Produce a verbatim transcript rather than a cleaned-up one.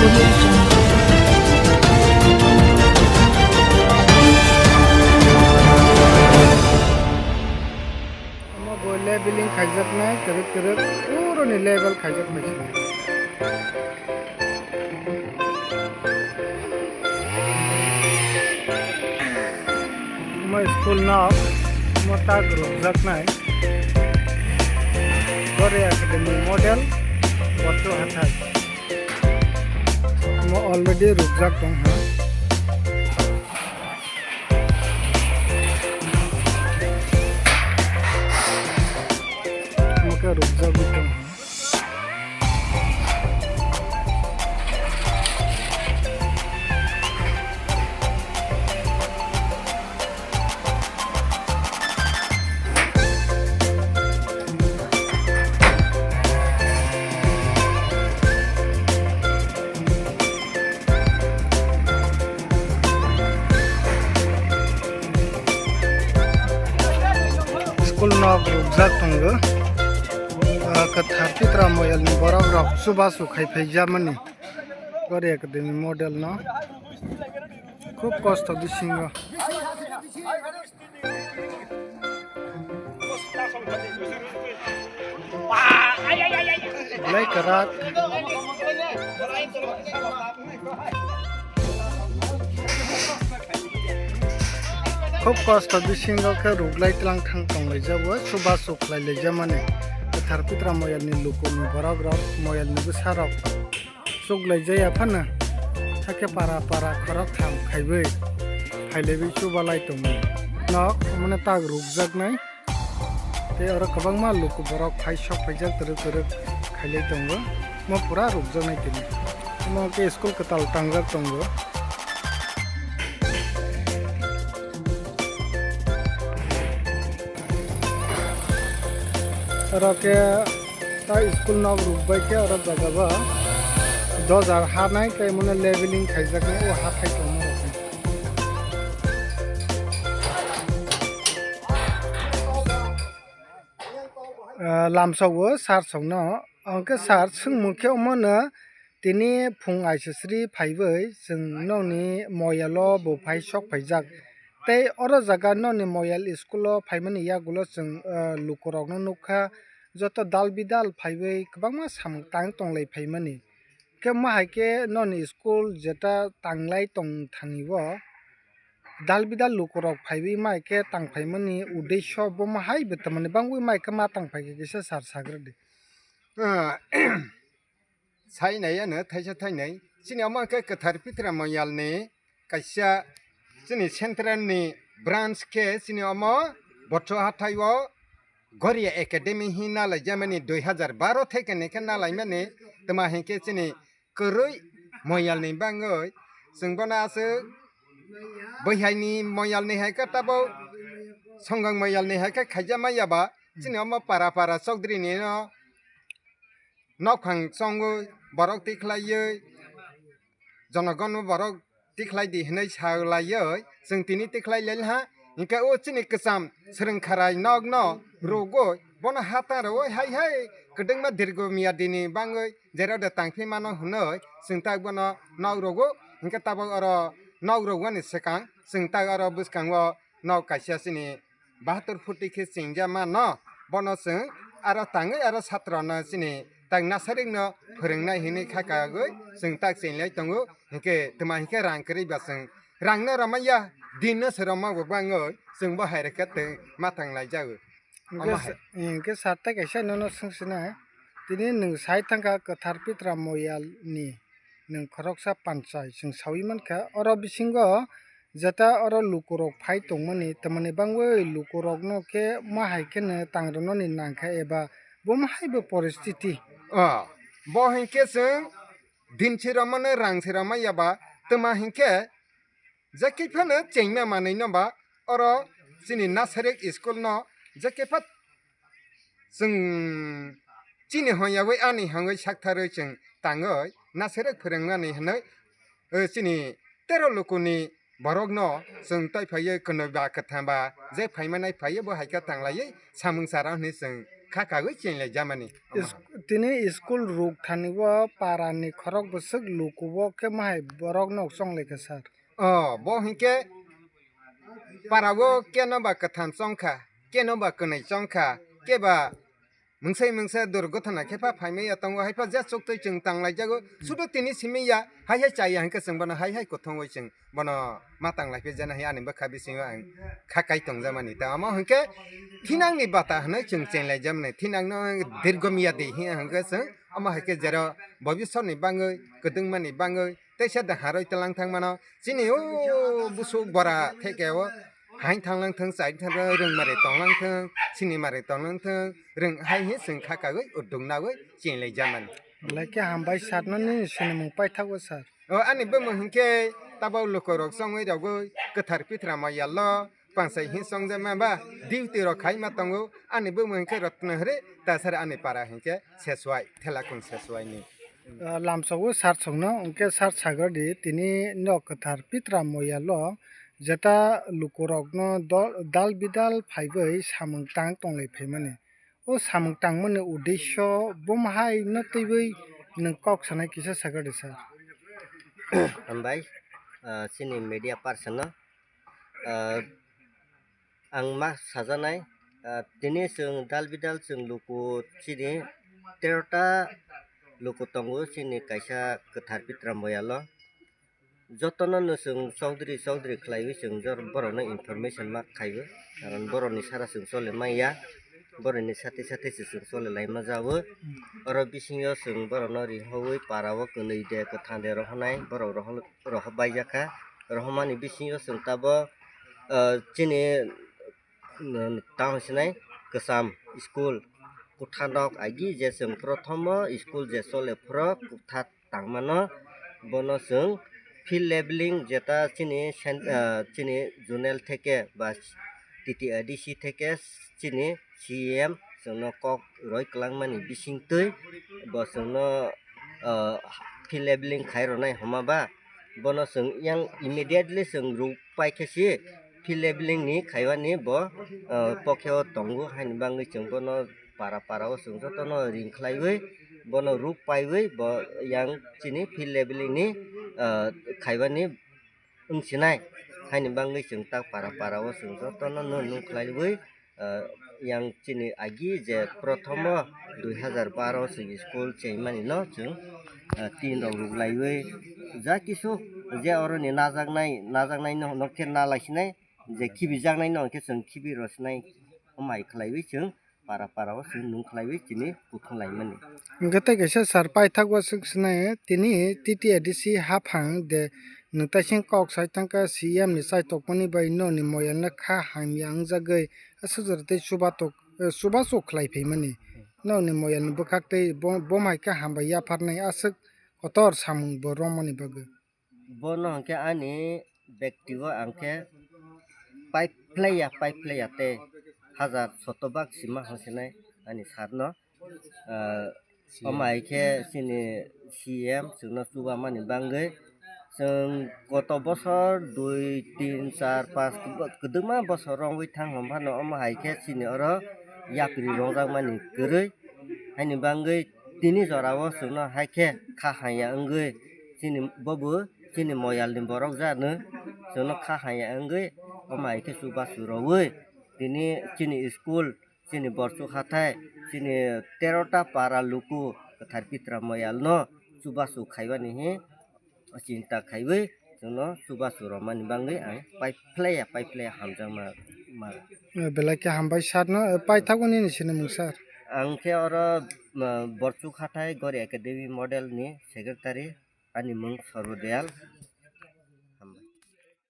Omo bo leveling khaijaknai, kwrwk kwrwk puroni level khaijak phai sinai. Omo school nok, omo tak rwkjaknai. Gori Academy model, Botto hathai. Omo already rwkjak tong ha. Omo khe rwkjagwi tong ha. School nok rwkjak tongo. Ah, kwthar Pitra moyalni borok rok chubachu khai phaijamani. Gori Academy model no khub kosto bisingo. Belai kwrak. Khub kosto bisingo khe rwglai tlang thang tonglaijak o, chubachu khlai laijamani. Kwthar Pitra moyalni lukuni borok rok, moyalni bwsa rok. Chuklaijaya phano, hakhe para para khoroktham khaiwi phailaiwi chubalai tongo. Nok omono tak rwkjaknai. Tei oro kwbangma luku borok phai sok phaijak twrwk twrwk khailai tongo. Omo pura rwkjaknai tini. Omo khe school kwtal tangjak tongo. Oro khe ta school nok rwkbai khe oro jaga bo dojar ha nai tei omono leveling khaijaknai o hathai tongma rok. Ah, lamsao sir songno, hwnkhe sir swngmung khe omono tini phung aisasri phaiwi chwng nokni moyalo bo phai sok phaijak. Tei oro jaga nokni moyal school o phaimani yagulo chwng, ah, lukurokno nukha, joto dal bidal phaiwi kwbangma samung tang tonglai phaimani. Khe omo hai khe nokni school jeta tanglai tong thani o dal bidal lukurok phaiwi mai khe tang phaimani uddesho bo ma hai bo tamani bangwi mai khe ma tang phaikhe kisa sir sagradi. Ah, sai nai ano thaisa thainai. Chini omo khe Kwthar Pitra Moyalni kaisa chini central ni branch khe chini omo Botso hathai o Goria Academy hi nalaijamani dui hazar baro thekeni khe nalaimani, tma hinkhe chini kwrwi moyalni bangwi chwng bono aswk bwhaini moyalni hai khe tabuk songang moyalni hai khe khaijama yaba chini omo para para chokdrini no nokphang chongwi borok tikhlaiwi jonogon borok tikhlai di hinwi sa laiwi chwng tini tikhlai le ha. Hinkhe o chini kwcham swrwng kharai nokno rwgwi bono ha ta rwwi hai hai kwdwngma dirgo miyadini bangwi jerao de tangphi mano hwnwi chwng tak bono nok rwgo. Hinkhe tabuk oro nok rwgani swkang chwng tak oro bwskango nok kaisa chini bahatur phuti khe chingjama no, bono chwng aro tangwi aro satrano chini tak nasarikno phwrwngnai hinwi kha kagwi chwng tak chinglai tongo. Hinkhe tma hinkhe rang kwrwi ba chwng rangno rwmanya, dinno se rwma bo bangwi chwng bo hai rwkhe tei ma tang laijago. Hinkhe omo hai. Sa-, hinkhe sir tei kaisa nono swngsina, tini nwng sai thangkha Kwthar Pitra Moyalni nwng khoroksa panchai chwng sawi mankha, oro bisingo jeta oro lukurok phai tongmani, tamani bangwi lukurokno khe ma hai kheno tang rwnani nangkha eba bo ma hai bo poristiti. Ah, bo hinkhe chwng dinsi rwmano rang se rwmaya ba, tma hinkhe je khe phano chengma manwi no ba oro chini Nasarek school no je khe pha chwng chini hwnyawi ani hwnwi saktharwi chwng tangwi Nasarek phwrwngmani hwnwi, eh, chini tero lukuni borokno chwng tai phaiwi kwnwi ba kwthang ba je phaimanai phaiwi bo hai khe tanglaiwi samung chara hwnwi chwng kha kagwi chenglai jamani. Is-, tini school ruk thani o para ni khorok bwswk luku o khe mahai borok nok chonglai kha sir. O, bo hinkhe para o keno ba kwtham chongkha, keno ba kwnwi chongkha, keba mungsai mungsa durgothana khe pha phaimaya tongo, hai pha je chuktwi chwng tanglaijago. Sudo tini simi ya, hai hai chaya hinkhe chwng bono hai hai kuthungwi chwng bono ma tanglai phi jana hai ani bwkha bisingo ang kha kai tongjamani. Ta omo hinkhe thinangni bata hwnwi chwng chenglai jamani, thinangno dirgomyadi hiya hinkhe chwng omo hai khe jero bobisotni bangwi, kwdwngmani bangwi, teisa da harwi tlang thang mano. Chini o busuk bora theke o hain thang lang thang, chai thang lang, rwng mari tong lang thang, sini mari tong lang thang, rwng hai he chwng kha kagwi, uduk nagwi chenglai jamani. Belai khe hambai sir no nini sinimung paithago sir. O ani bumung hinkhe tabok lukurok chongwi rogwi kwthar pithra moyal o pangsai hin chongjama ba duty rok khaima tongo. Ani bumung hinkhe Rotno Hwrwi, tasari ani para hinkhe Seswai, Thelakung Seswai ni. Ah, lamsogo sir songno, hinkhe sir sagradi tini nok kwthar pithra moyal o jeta lukurokno dol, dal bidal phaiwi samung tang tonglai phaimani. O samung tangmani uddesyo bumhaino twiwi nwng kok sanai kisa sagradi sir. Hambai, ah, chini media person no, ah, ang ma sajaknai, ah, tini chwng dal bidal chwng luku chini terota luku tongo chini kaisa kwthar pithra moyal o. Jotono no chwng chowdhury chowdhury khlaiwi chwng jor-, borokno information ma khaio, karon borokni sara chwng chole manya, borokni sati sati se chwng chole laima jago. Oro bisingo chwng borokno rihowi para o kwnwi de kwthang de rohonai borok roho-, rohobaijakha. Rohomani bisingo chwng tabok, ah, chini, mm, tamo sinai kwcham school kuthanok agi je chwng prothomo school je chole phuru kutha tangmano, bono chwng field leveling jeta chini cen-, ah, chini zonal theke ba T T A D C theke chini C E M chwngno kok roi kwlangmani bisingtwi bo chwngno, ah, field leveling khai rwnai hwnma ba bono chwng yang immediately chwng ruk pai khe si field leveling ni khaiwani bo, ah, pokhe o tongo haini bangwi chwng bono para para o chwng jotono ring khlaiwi bono ruk paiwi bo yang chini field leveling ni, ah, khaibani wngsinai. Haini bangwi chwng tak para para o chwng jotono nung nung khlaiwi, ah, yang chini agi je prothomo dui hazar baro chwng school chengmani no chwng, ah, tin rok ruk laiwi ja kisu je oro ni najaknai najaknai no khe na laisinai, je khibijaknai no khe chwng khibi rwsinai, omo hai khlaiwi chwng para para o chwng nung khlaiwi chini kuthung laimani. Hwnkhe tei kaisa sir paithak o swk sinai tini T T A D C haphang de nwtaising kok sai thangkha C E M ni chaitokmani bai nokni moyalno kha hamya wngjagwi aswk jora tei chubatok, eh, chubachu khlai phaimani. Nokni moyalni bwkhak tei bo, bo hai khe hambai yapharnai aswk kotor samung bo romani bagwi. Bono hwnkhe ani bektigo ang khe paiphlaiya, paiphlaiya tei hajar shotobak sima hwnsinai ani sir no. Ah, omo hai khe chini C E M chwngno chubamani bagwi chwng koto bosor dui, tin, char, panch kwbangma bosor romwi thang hwn phano omo hai khe chini oro yapri rwngjakmani kwrwi. Haini bagwi tini jorao chwngno hai khe kha hamya wngwi chini bobo chini moyalni borok jano chwngno kha hamya wngwi omo hai khe chubachu rwui tini chini school, chini borsuk hathai, chini terota para luku kwthar pitra moyalno chubachu khaibani hi chinta khaiwi chwngno chubachu rwmani bagwi ang paiphlaiya, paiphlaiya hamjakma ma. Eh, belai khe hambai sir no, eh, paithakgo nini sinimung sir? Ang khe oro, ah, Borsuk Hathai Gori Academy Model ni secretary, ani mung Sorbo Dayal.